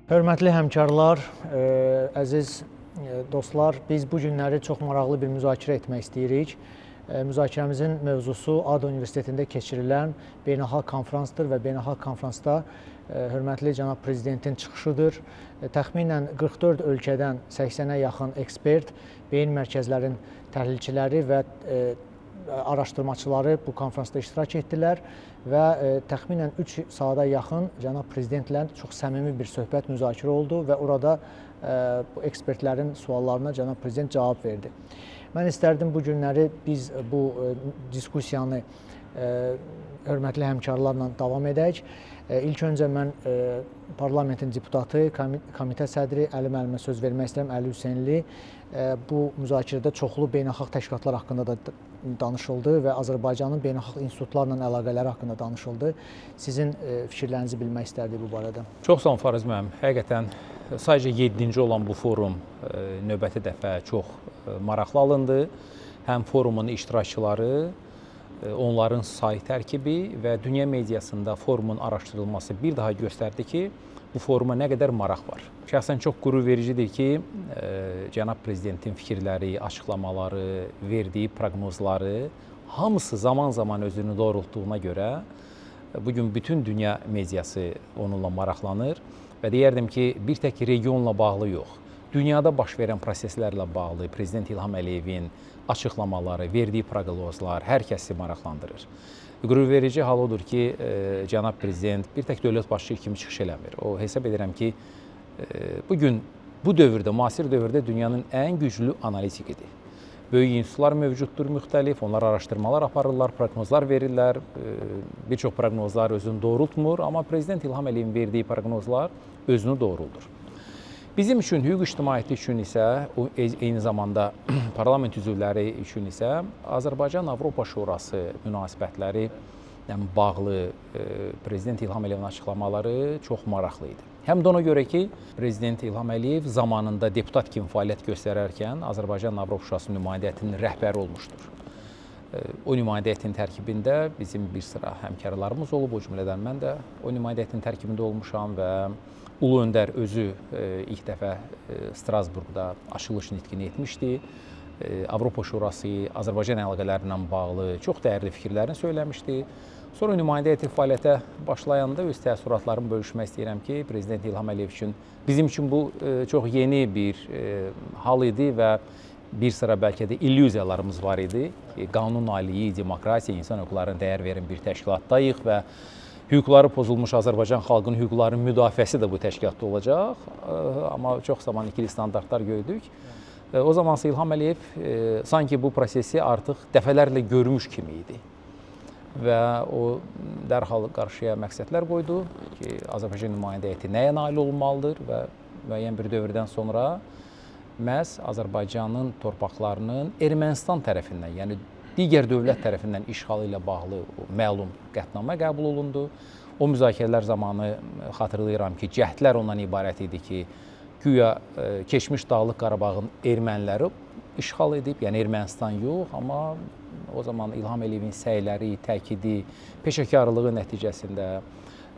Hörmətli həmkarlar, əziz dostlar, biz bu günləri çox maraqlı bir müzakirə etmək istəyirik. Müzakirəmizin mövzusu ADA Universitetində keçirilən beynəlxalq konfransdır və beynəlxalq konfransda hörmətli cənab prezidentin çıxışıdır. Təxminən 44 ölkədən 80-ə yaxın ekspert, beyin mərkəzlərin təhlilçiləri və araşdırmaçıları bu konfransda iştirak etdilər və təxminən 3 saata yaxın cənab prezidentlə çox səmimi bir söhbət, müzakirə oldu və orada bu ekspertlərin suallarına cənab prezident cavab verdi. Mən istərdim bu günləri biz bu diskussiyanı hörmətli həmkarlarla davam edək. İlk öncə mən parlamentin deputatı, komitə sədri Əli müəllimə söz vermək istəyirəm, Əli Hüseynli. Bu müzakirədə çoxlu beynəlxalq təşkilatlar haqqında da danışıldı və Azərbaycanın beynəlxalq institutlarla əlaqələri haqqında danışıldı. Sizin fikirlərinizi bilmək istərdik bu barədə. Çox sağ olun Fariz müəllim. Həqiqətən sayca 7-ci olan bu forum növbəti dəfə çox maraqlı alındı. Həm forumun iştirakçıları, onların say tərkibi və dünya mediasında forumun araşdırılması bir daha göstərdi ki, bu foruma nə qədər maraq var. Şəxsən çox qürur vericidir ki, cənab prezidentin fikirləri, açıqlamaları, verdiyi proqnozları hamısı zaman-zaman özünü doğrultduğuna görə bugün bütün dünya mediası onunla maraqlanır və deyərdim ki, bir tək regionla bağlı yox, dünyada baş verən proseslərlə bağlı Prezident İlham Əliyevin açıqlamaları, verdiyi proqnozlar hər kəsi maraqlandırır. Qürur verici hal odur ki, cənab prezident bir tək dövlət başçısı kimi çıxış eləmir. O, hesab edirəm ki, bugün bu dövrdə, müasir dövrdə dünyanın ən güclü analitikidir. Böyük institutlar mövcuddur müxtəlif, onlar araşdırmalar aparırlar, proqnozlar verirlər. Bir çox proqnozlar özünü doğrultmur, amma Prezident İlham Əliyevin verdiyi proqnozlar özünü doğruldur. Bizim üçün, hüquq ictimaiyyəti üçün isə, eyni zamanda parlament üzvləri üçün isə Azərbaycan-Avropa Şurası münasibətləri ilə bağlı Prezident İlham Əliyevin açıqlamaları çox maraqlı idi. Həm də ona görə ki, Prezident İlham Əliyev zamanında deputat kimi fəaliyyət göstərərkən Azərbaycan-Avropa Şurası nümayəndə heyətinin rəhbəri olmuşdur. O nümayəndə heyətinin tərkibində bizim bir sıra həmkarlarımız olub, o cümlədən mən də o nümayəndə heyətinin tərkibində olmuşam və Ulu Öndər özü ilk dəfə Strasburqda açılış nitqini etmişdi. Avropa Şurası Azərbaycan əlaqələri ilə bağlı çox dəyərli fikirlərini söyləmişdi. Sonra nümayəndə heyəti fəaliyyətə başlayanda öz təəssüratlarımı bölüşmək istəyirəm ki, Prezident İlham Əliyev üçün bizim üçün bu çox yeni bir hal idi və bir sıra bəlkə də illüziyalarımız var idi ki, qanun aliliyi, demokratiya, insan hüquqlarına dəyər verən bir təşkilatdayıq və hüquqları pozulmuş Azərbaycan xalqının hüquqlarının müdafiəsi də bu təşkilatda olacaq. Amma çox zaman ikili standartlar gördük. O zamansa İlham Əliyev sanki bu prosesi artıq dəfələrlə görmüş kimi idi. Və o dərhal qarşıya məqsədlər qoydu ki, Azərbaycan nümayəndə heyəti nəyə nail olmalıdır və müəyyən bir dövrdən sonra məhz Azərbaycanın torpaqlarının Ermənistan tərəfindən, yəni digər dövlət tərəfindən işğalı ilə bağlı məlum qətnamə qəbul olundu. O müzakirələr zamanı xatırlayıram ki, cəhdlər ondan ibarət idi ki, güya keçmiş Dağlıq Qarabağın erməniləri işğal edib, yəni Ermənistan yox, amma o zaman İlham Əliyevin səyləri, təkidi, peşəkarlığı nəticəsində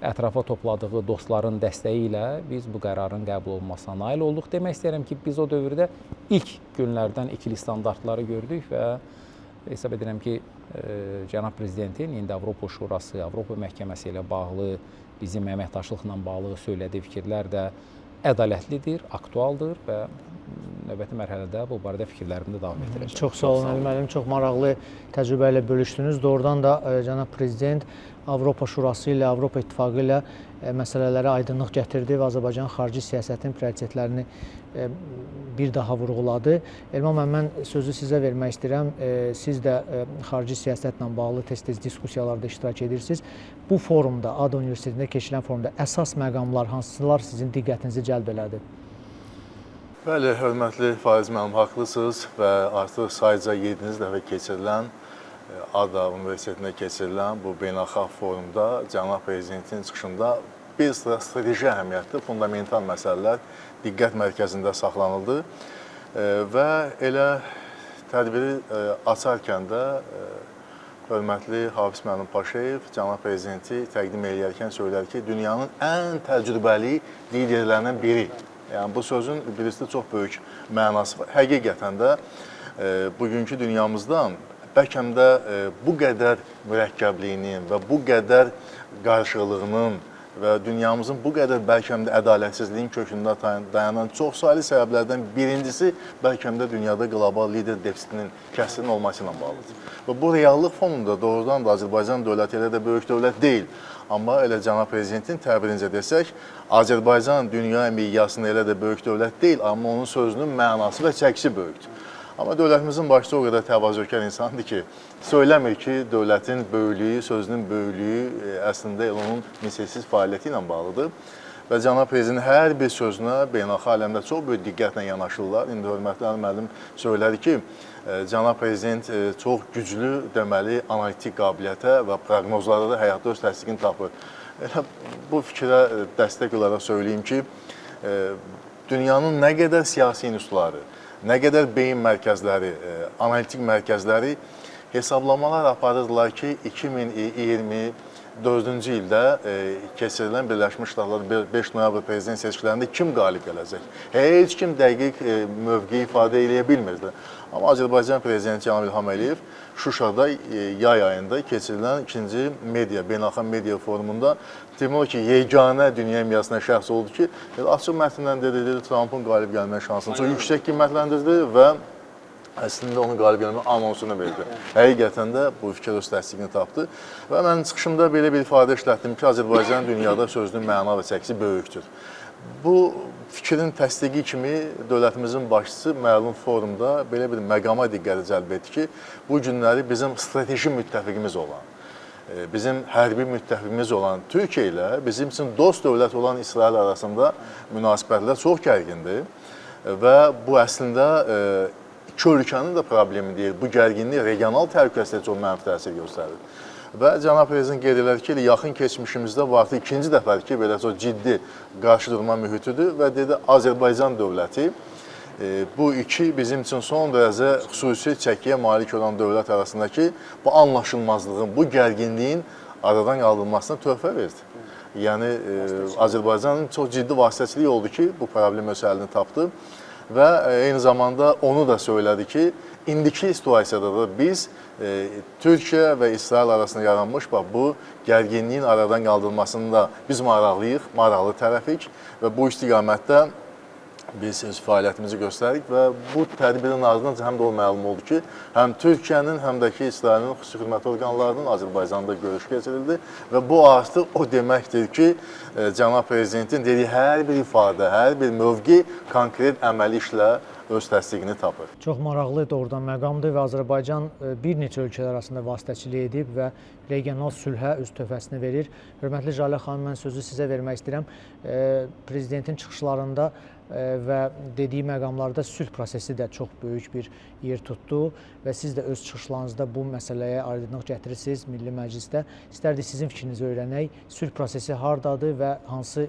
ətrafa topladığı dostların dəstəyi ilə biz bu qərarın qəbul olunmasına nail olduq. Demək istəyirəm ki, biz o dövrdə ilk günlərdən ikili standartları gördük və hesab edirəm ki, cənab prezidentin indi Avropa Şurası, Avropa Məhkəməsi ilə bağlı, bizim əməkdaşlıqla bağlı söylədiyi fikirlər də ədalətlidir, aktualdır və növbəti mərhələdə bu barədə fikirlərimi də davam etdirəcəm. Çox sağ olun Əli müəllim, çox maraqlı təcrübə ilə bölüşdünüz. Doğrudan da cənab prezident Avropa Şurası ilə, Avropa İttifaqı ilə məsələlərə aydınlıq gətirdi və Azərbaycanın xarici siyasətinin prioritetlərini bir daha vurğuladı. Elman müəllim, mən sözü sizə vermək istəyirəm. Siz də xarici siyasətlə bağlı tez-tez diskussiyalarda iştirak edirsiniz. Bu forumda, ADA Universitetində keçirilən forumda əsas məqamlar hansılar sizin diqqətinizi cəlb elədi? Bəli, hörmətli Faiz müəllim, haqlısınız və artıq sayca 7-ci dəfə keçirilən ADA Universitetində keçirilən bu beynəlxalq forumda cənab prezidentin çıxışında bir sıra strateji əhəmiyyətli fundamental məsələlər diqqət mərkəzində saxlanıldı və elə tədbiri açarkən də Hörmətli Hafiz müəllim Paşayev cənab prezidenti təqdim eləyərkən söylədi ki, dünyanın ən təcrübəli liderlərindən biri. Yəni bu sözün birisi çox böyük mənası var. Həqiqətən də bugünkü dünyamızda bəlkə də bu qədər mürəkkəbliyinin və bu qədər qarışıqlığının və dünyamızın bu qədər bəlkə də ədalətsizliyin kökündə dayanan çox saylı səbəblərdən birincisi bəlkə də dünyada qlobal lider defisitinin kəsirinin olması ilə bağlıdır. Və bu reallıq fonunda doğrudan da Azərbaycan dövləti elə də böyük dövlət deyil. Amma elə cənab prezidentin təbirincə desək, Azərbaycan dünya miqyasında elə də böyük dövlət deyil, amma onun sözünün mənası və çəkisi böyükdür. Amma dövlətimizin başçısı o qədər təvazökar insandır ki, söyləmir ki, dövlətin böyüklüyü, sözünün böyüklüyü əslində elə onun misilsiz fəaliyyəti ilə bağlıdır. Və cənab prezidentin hər bir sözünə beynəlxalq aləmdə çox böyük diqqətlə yanaşırlar. İndi hörmətli Ali müəllim söylədi ki, cənab prezident çox güclü deməli analitik qabiliyyətə və proqnozlara da həyatda öz təsdiqini tapır. Elə bu fikrə dəstək olaraq söyləyim ki, dünyanın nə qədər siyasi institutları, nə qədər beyin mərkəzləri, analitik mərkəzləri hesablamalar aparırdılar ki, 2024-cü ildə keçirilən Birləşmiş Ştatlar 5 noyabr prezident seçkilərində kim qalib gələcək? Heç kim dəqiq mövqe ifadə eləyə bilmirdi. Amma Azərbaycan prezidenti cənab İlham Əliyev Şuşada yay ayında keçirilən ikinci media, beynəlxalq media forumunda demək olar ki, yeganə dünya miqyasında şəxs oldu ki, açıq mətndən dedi, Trumpın qalib gəlmə şansını çox yüksək qiymətləndirdi və əslində onun qalib gəlmə anonsunu verdi. Həqiqətən də bu fikir öz təsdiqini tapdı. Və mən çıxışımda belə bir ifadə işlətdim ki, Azərbaycan dünyada sözünün məna və çəkisi böyükdür. Bu fikrin təsdiqi kimi dövlətimizin başçısı məlum forumda belə bir məqama diqqəti cəlb etdi ki, bu günləri bizim strateji müttəfiqimiz olan, bizim hərbi müttəfiqimiz olan Türkiyə ilə bizim üçün dost dövlət olan İsrail arasında münasibətlər çox gərgindir və bu əslində iki ölkənin də problemi deyil. Bu gərginlik regional təhlükəsizliyə çox mənfi təsir göstərir. Və cənab prezident qeyd edir ki, yaxın keçmişimizdə bu artıq ikinci dəfədir ki, belə çox ciddi qarşıdurma mühitidir və dedi Azərbaycan dövləti bu iki bizim üçün son dərəcə xüsusi çəkiyə malik olan dövlət arasındakı bu anlaşılmazlığın, bu gərginliyin aradan qaldırılmasına töhfə verdi. Yəni Azərbaycanın çox ciddi vasitəçiliyi oldu ki, bu problem öz həllini tapdı. Və eyni zamanda onu da söylədi ki, indiki situasiyada da biz Türkiyə və İsrail arasında yaranmış bax, bu gərginliyin aradan qaldırılmasında biz maraqlıyıq, maraqlı tərəfik və bu istiqamətdə biz öz fəaliyyətimizi göstəririk və bu tədbirin ardından həm də o məlum oldu ki, həm Türkiyənin, həm də ki, İsrailin xüsusi xidmət orqanlarının Azərbaycanda görüş keçirildi və bu artıq o deməkdir ki, cənab prezidentin dediyi hər bir ifadə, hər bir mövqe konkret əməli işlə öz təsdiqini tapır. Çox maraqlı doğrudan məqamdır və Azərbaycan bir neçə ölkələr arasında vasitəçilik edib və regional sülhə öz töhfəsini verir. Hörmətli Jalə xanım, mən sözü sizə vermək istəyirəm. Prezidentin çıxışlarında və dediyi məqamlarda sülh prosesi də çox böyük bir yer tutdu və siz də öz çıxışlarınızda bu məsələyə aydınlıq gətirirsiniz Milli Məclisdə. İstərdik sizin fikrinizi öyrənək. Sülh prosesi hardadır və hansı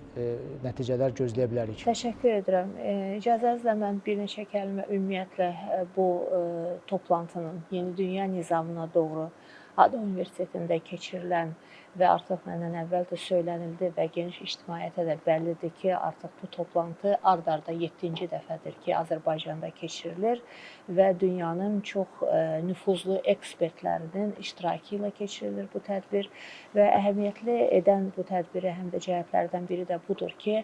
nəticələr gözləyə bilərik? Təşəkkür edirəm. İcazənizlə mən bir neçə kəlmə ümumiyyətlə bu toplantının yeni dünya nizamına doğru ADA Universitetində keçirilən və artıq məndən əvvəl də söylənildi və geniş ictimaiyyətə də bəllidir ki, artıq bu toplantı ard-arda 7-ci dəfədir ki, Azərbaycanda keçirilir və dünyanın çox nüfuzlu ekspertlərinin iştirakı ilə keçirilir bu tədbir və əhəmiyyətli edən bu tədbiri həm də cəhətlərdən biri də budur ki,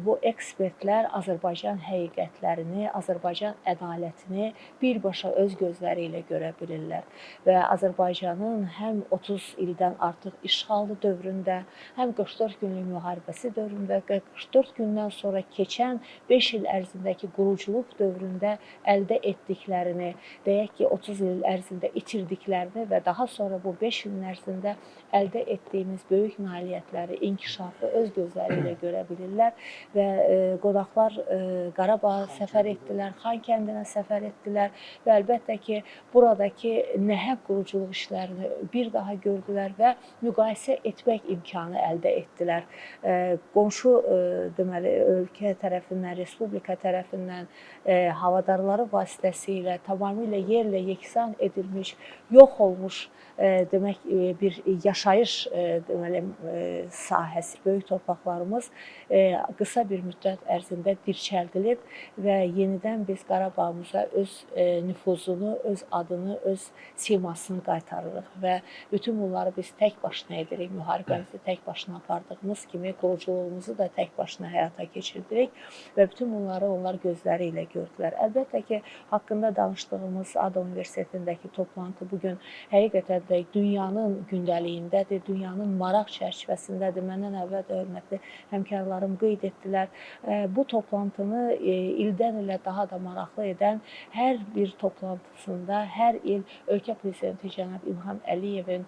bu ekspertlər Azərbaycan həqiqətlərini, Azərbaycan ədalətini birbaşa öz gözləri ilə görə bilirlər və Azərbaycanın həm 30 ildən artıq işğallı dövründə, həm 44 günlük müharibəsi dövründə, 44 gündən sonra keçən 5 il ərzindəki quruculuq dövründə əldə etdiklərini, deyək ki, 30 il ərzində itirdiklərini və daha sonra bu 5 ilin ərzində əldə etdiyimiz böyük nailiyyətləri, inkişafı öz gözləri ilə görə bilirlər və qonaqlar Qarabağa səfər etdilər, Xankəndinə səfər etdilər və əlbəttə ki, buradakı nəhəng quruculuq işlərinin vəziyyətlərini bir daha gördülər və müqayisə etmək imkanı əldə etdilər. Qonşu deməli ölkə tərəfindən, respublika tərəfindən havadarları vasitəsilə tamamilə yerlə yeksan edilmiş, yox olmuş demək bir yaşayış deməli sahəsi, böyük torpaqlarımız qısa bir müddət ərzində dirçəldilib və yenidən biz Qarabağımıza öz nüfuzunu, öz adını, öz simasını qaytarırıq və bütün bunları biz tək başına edirik. Müharibəmizi tək başına apardığımız kimi quruculuğumuzu da tək başına həyata keçirdirik və bütün bunları onlar gözləri ilə gördülər. Əlbəttə ki, haqqında danışdığımız ADA Universitetindəki toplantı bugün həqiqətən də dünyanın gündəliyindədir, dünyanın maraq çərçivəsindədir. Məndən əvvəl də hörmətli həmkarlarım qeyd etdilər. Bu toplantını ildən ilə daha da maraqlı edən hər bir toplantısında hər il ölkə prezidenti cənab İlham Əliyevin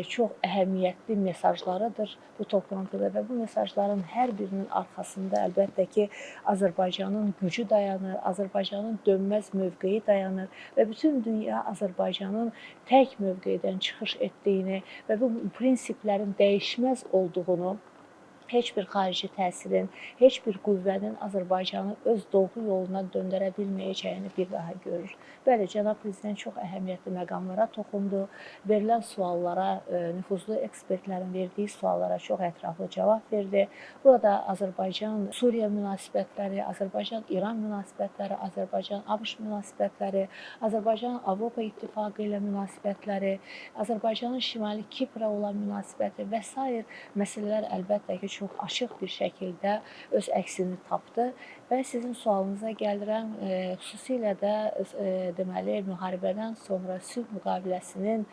çox əhəmiyyətli mesajlarıdır bu toplantıda və bu mesajların hər birinin arxasında əlbəttə ki, Azərbaycanın gücü dayanır, Azərbaycanın dönməz mövqeyi dayanır və bütün dünya Azərbaycanın tək mövqeydən çıxış etdiyini və bu prinsiplərin dəyişməz olduğunu, heç bir xarici təsirin, heç bir qüvvənin Azərbaycanı öz doğru yoluna döndərə bilməyəcəyini bir daha görür. Bəli, cənab prezident çox əhəmiyyətli məqamlara toxundu. Verilən suallara, nüfuzlu ekspertlərin verdiyi suallara çox ətraflı cavab verdi. Burada Azərbaycan-Suriya münasibətləri, Azərbaycan-İran münasibətləri, Azərbaycan-ABŞ münasibətləri, Azərbaycan-Avropa İttifaqı ilə münasibətləri, Azərbaycanın Şimali Kiprə olan münasibəti və sair məsələlər əlbəttə ki, çox açıq bir şəkildə öz əksini tapdı və sizin sualınıza gəlirəm. Xüsusilə də deməli müharibədən sonra sülh müqaviləsinin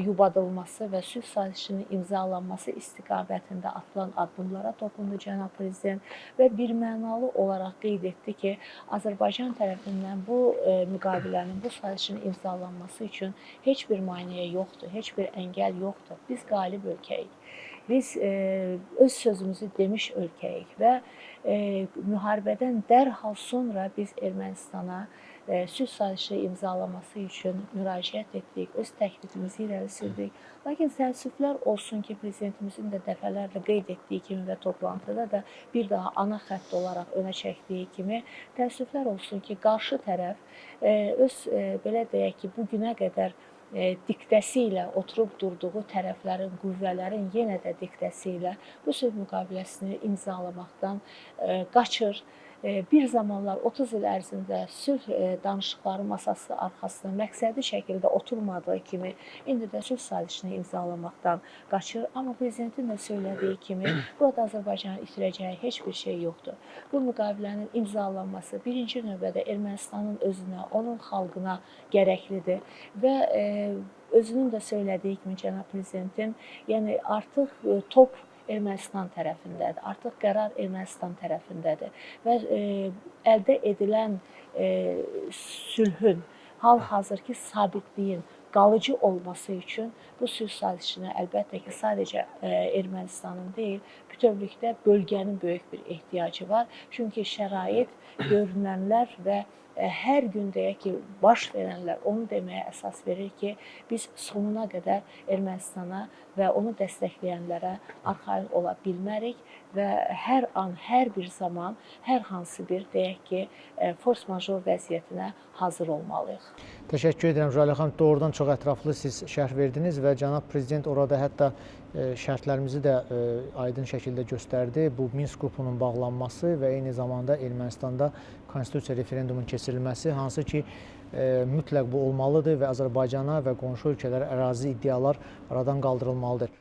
yubadılması və sülh sazişinin imzalanması istiqamətində atılan addımlara toxundu cənab prezident və birmənalı olaraq qeyd etdi ki, Azərbaycan tərəfindən bu müqavilənin, bu sazişin imzalanması üçün heç bir maneə yoxdur, heç bir əngəl yoxdur. Biz qalib ölkəyik. Biz öz sözümüzü demiş ölkəyik və müharibədən dərhal sonra biz Ermənistana sülh sazişi imzalaması üçün müraciət etdik, öz təklifimizi irəli sürdük. Lakin təəssüflər olsun ki, prezidentimizin də dəfələrlə qeyd etdiyi kimi və toplantıda da bir daha ana xətt olaraq önə çəkdiyi kimi, təəssüflər olsun ki, qarşı tərəf öz, belə deyək ki, bugünə qədər diktəsi ilə oturub durduğu tərəflərin, qüvvələrin yenə də diktəsi ilə bu sülh müqaviləsini imzalamaqdan qaçır. Bir zamanlar 30 il ərzində sülh danışıqları masası arxasında məqsədli şəkildə oturmadığı kimi, indi də sülh sazişini imzalamaqdan qaçır. Amma prezidentin də söylədiyi kimi, burada Azərbaycanın itirəcəyi heç bir şey yoxdur. Bu müqavilənin imzalanması birinci növbədə Ermənistanın özünə, onun xalqına gərəklidir və özünün də söylədiyi kimi cənab prezidentin, yəni artıq top Ermənistan tərəfindədir. Artıq qərar Ermənistan tərəfindədir və əldə edilən sülhün, hal-hazırki sabitliyin qalıcı olması üçün bu sülh sazişinə əlbəttə ki, sadəcə Ermənistanın deyil, bütövlükdə bölgənin böyük bir ehtiyacı var. Çünki şərait, görünənlər və hər gün deyək ki, baş verənlər onu deməyə əsas verir ki, biz sonuna qədər Ermənistana və onu dəstəkləyənlərə arxayın ola bilmərik və hər an, hər bir zaman, hər hansı bir deyək ki, force-major vəziyyətinə hazır olmalıyıq. Təşəkkür edirəm Jalə xanım. Doğrudan çox ətraflı siz şərh verdiniz və cənab prezident orada hətta şərtlərimizi də aydın şəkildə göstərdi. Bu Minsk qrupunun bağlanması və eyni zamanda Ermənistanda konstitusiya referendumun keçirilməsi, hansı ki mütləq bu olmalıdır və Azərbaycana və qonşu ölkələrə ərazi iddialar aradan qaldırılmalıdır.